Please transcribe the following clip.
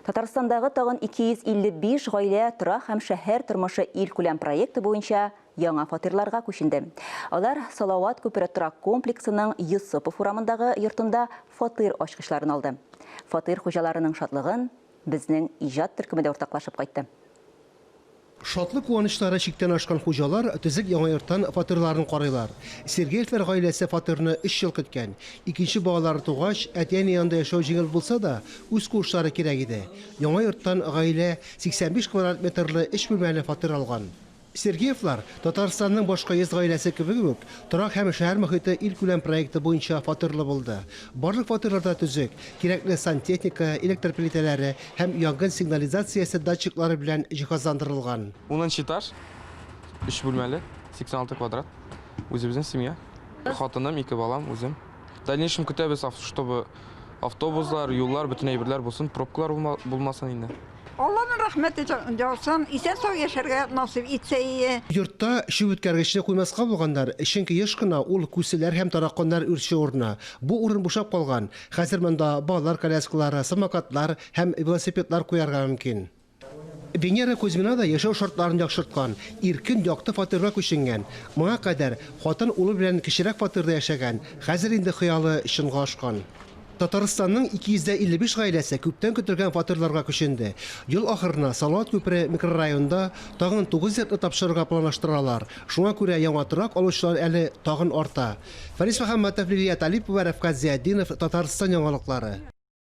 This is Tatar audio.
Татарстандагы тагын 255 гаилә Торак һәм шәһәр тормышы илкүләм проекты буенча яңа фатирларга күченде. Алар Салават күпере торак комплексының Йосыпов урамындагы йортында фатир ачкычларын алды. Фатир хуҗаларының шатлыгын безнең иҗат төркеме дә уртаклашып кайтты. Шатлык-куанычлары чиктән ашкан хуҗалар төзек яңа йорттан фатирларын карыйлар. Сергеевлар гаиләсе фатирны өч ел көткән. Икенче балалары тугач, әти-әни янында яшәү җиңел булса да, үз куышлары кирәк иде. Яңа йорттан гаилә 85 квадрат метрлы өч бүлмәле фатир алган. Сергеевлар, Татарстанның башка 100 гаиләсе кебек үк, Торак һәм шәһәр мохите илкүләм проекты буенча фатирлы булды. Барлык фатирлар да төзек, кирәкле сантехника, электр плитәләре һәм янгын сигнализациясе датчиклары белән җиһазландырылган. Унынчы этаж, өч бүлмәле, 86 квадрат. Үзебезнең семья. Хатыным, ике балам, үзем. В дальнейшем көтәбез, чтобы автобуслар, юллар, бөтен әйберләр булсын, пробкалар булмасын инде. Алланың рәхмәте яусын, исән-сау яшәргә насыйп итсә ие. Йортта чүп үткәргечне куймаска булганнар, чөнки еш кына ул күселәр һәм тараканнар үрчү урыны. Бу урын бушап калган. Хәзер монда балалар коляскалары, самокатлар һәм велосипедлар куярга мөмкин. Венера Кузьмина да яшәү шартларын яхшырткан, иркен, якты фатирга күченгән. Моңа кадәр хатын улы белән кечерәк фатирда яшәгән, хәзер инде хыялы чынга ашкан. Татарстанның 255 гаиләсе күптән көтелгән фатирларга күченде. Ел ахырына Салават күпере микрорайонында тагын 9 йортны тапшырырга планлаштыралар. Шуңа күрә яңа торак алучылар әле тагын арта. Фәнис Мөхәммәтов, Лилия Талипова, Рәфкать Зыятдинов, Татарстан яңалыклары.